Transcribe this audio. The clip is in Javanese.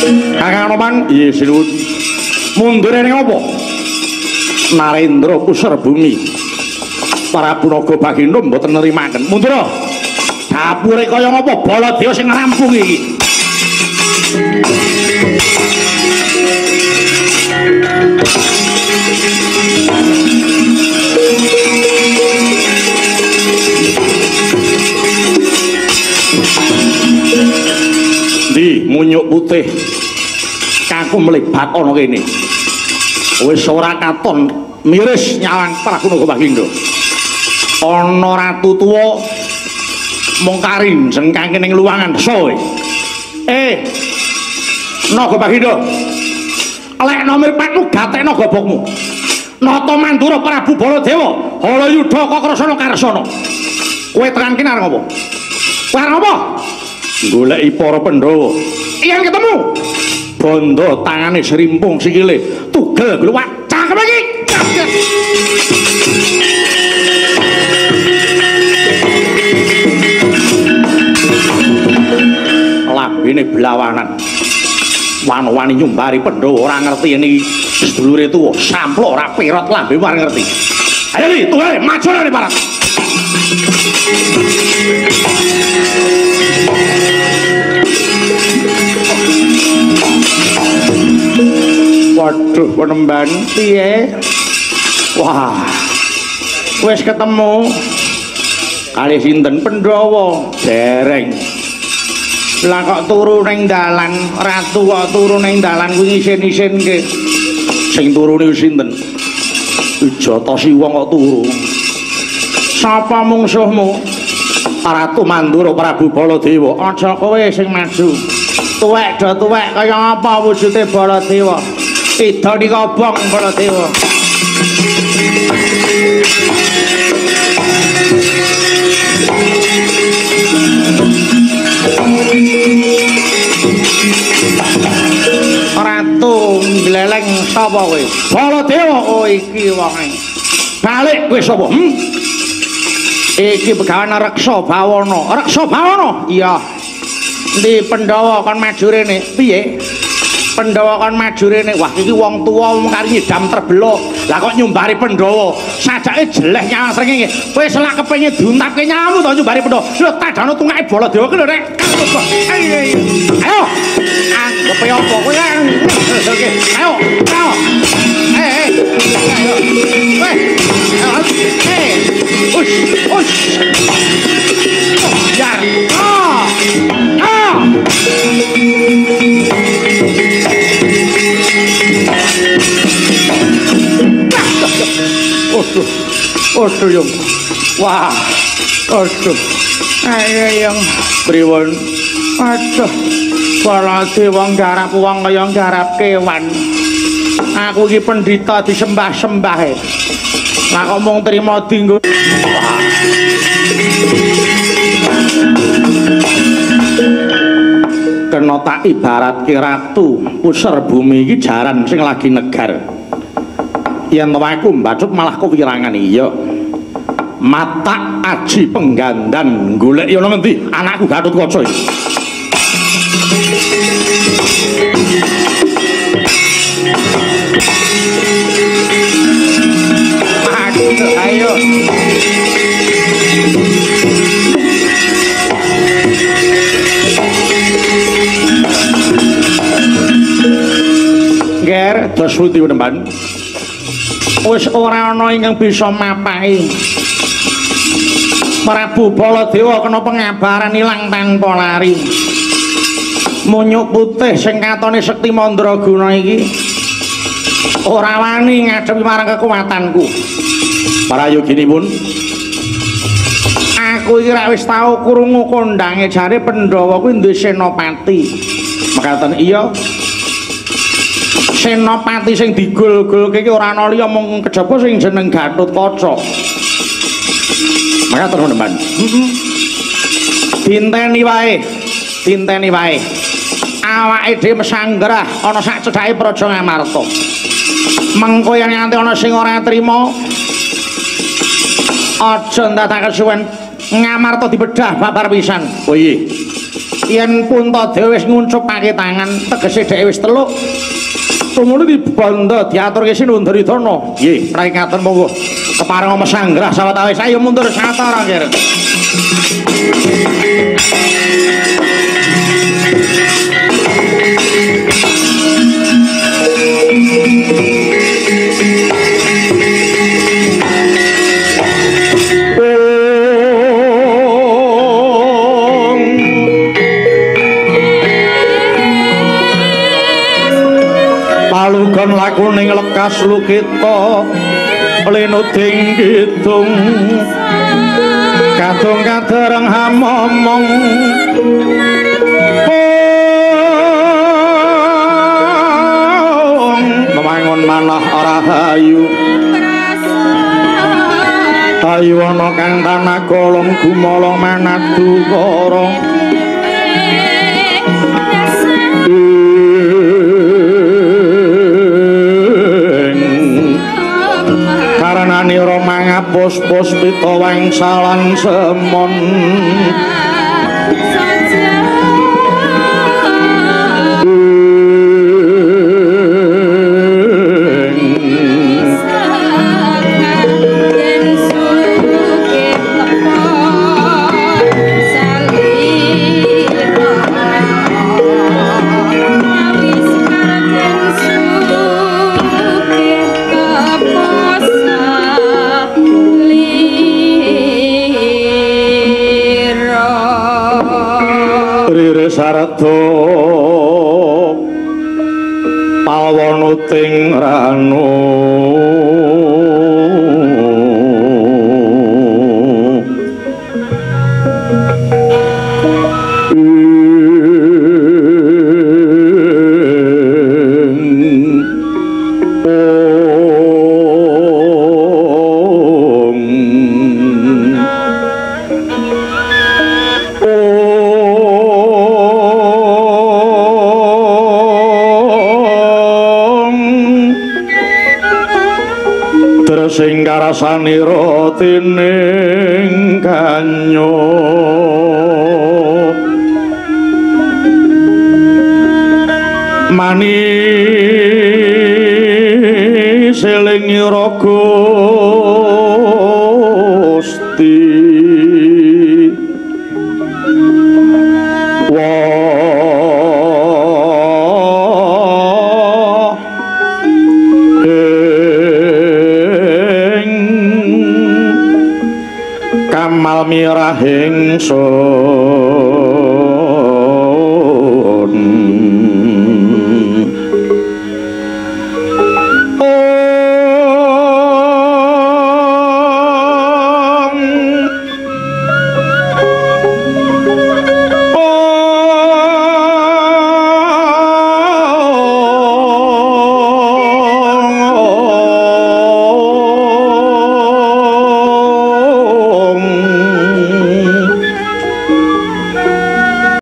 Kakang Anoman, iya sinuwun. Mundur ning apa? Narendra Puser Bumi. Prabu Naga Bagindo mboten nerimaken. Mundur. Dapure kaya ngapa Baladewa sing rampung iki. Di munyuk putih kaku melebat ana kene. Wis ora katon miris nyawang Prabu Naga Bagindo. Ana ratu tuwa mung karinjeng kangke ning luwangan desa kowe. Naga Bagindo. Lekno mripatmu gatekno gobokmu. Nata Mandura Prabu Baladewa, Halayudha Kakrasana Karsana. Kowe tekan kene arep apa? Kowe arep apa? Goleki para Pandhawa. Yen ketemu, bondo tangane srimpung sikile, tugel gluwak cangkem iki. Lambene blawanan. Wani-wani nyumbari Pandhawa ora ngerti yen iki sedulure tuwa, samplok ora pirot lambe ora ngerti. Ayo li, tuwe maju nang parat. Waduh, penemban piye? Wah. Wis ketemu kali sinten Pandhawa? Dereng. Lah kok turu ning dalan, ratu kok turu ning dalan kuwi isin-isinke. Sing turu niku sinten? Wijata Siwa kok turu. Sapa mungsuhmu? Ratu Mandura Prabu Baladewa. Aja kowe sing maju. Tuwek do tuwek kaya apa wujude Baladewa? Ida dikobong Baladewa. Ratu ngleleng sapa kowe? Baladewa. Oh iki wonge. Balik kowe sapa? Iki begawan Reksa Bawana. Reksa Bawana? Iya. Endi Pandhawa kon maju rene? Piye? Pandhawa kon maju rene. Wah iki wong tuwa wong kari nyidam terbelo. Lah kok nyumbari Pandhawa? Sajake jeleh nyawang srengenge. Kowe selak kepengin diuntapke nyawamu to nyumbari Pandhawa. Lho tadano tungake Baladewa ki lho rek. Ayo. Anggepe apa kowe? Ayo. Ayo. Ayo. Weh. Ush, ush. Ya. Ah. Ah. Aduh. Aduh, Yung. Wah. Aduh. Ayo, Yung. Priwon? Aduh. Baladewa nggarap wong kaya nggarap kewan. Aku iki pendhita disembah-sembah. Lah kok mung trima dinggo. Kena tak ibaratke ratu puser bumi iki jaran sing lagi negar. Yen aku mbacut malah kewirangan. Iya. Matak aji penggandan golek ana ngendi anakku Gatotkaca iki. Ayo. Ger, dos pundi penemban? Wis ora ana ingkang bisa mapai. Prabu Baladewa kena pengabaran ilang tanpa lari. Munyuk putih sing katone sekti mandraguna iki ora wani ngadepi marang kekuatanku. Para yoginipun, aku iki rak wis tau krungu kondange jare Pandhawa kuwi duwe senopati. Mekaten iya. Senopati sing digul-gulke iki ora ana liya mung kejaba sing jeneng Gatotkaca. Mekaten teman-teman. Heeh. Dinteni wae. Dinteni wae. Awake dhewe mesanggrah ana sak cedhake Praja Ngamarta. Mengko yen nganti ana sing ora trima, aja ndadak kesuwen Ngamarta dibedah babar pisan. Oh iya. Yen Puntadewa wis nguncupake tangan, tegese dheke wis teluk. Tumuli dibanda diaturke Sinuwun Duryudana. Nggih, prai ngaten monggo. Kepareng mesanggrah sawetawis ayo mundur sawetara nggih. Palugon lakuning lekas lukita linuding kidung kadung kadereng hamomong memangun manah rahayu ayu ana kang tanah kolong gumolong manadukara karenane mangapus puspita wangsalan semon Sardo pawonuting ranu sing karasanira tining kanyo manis eling ira Gusti kamal mirahing sun.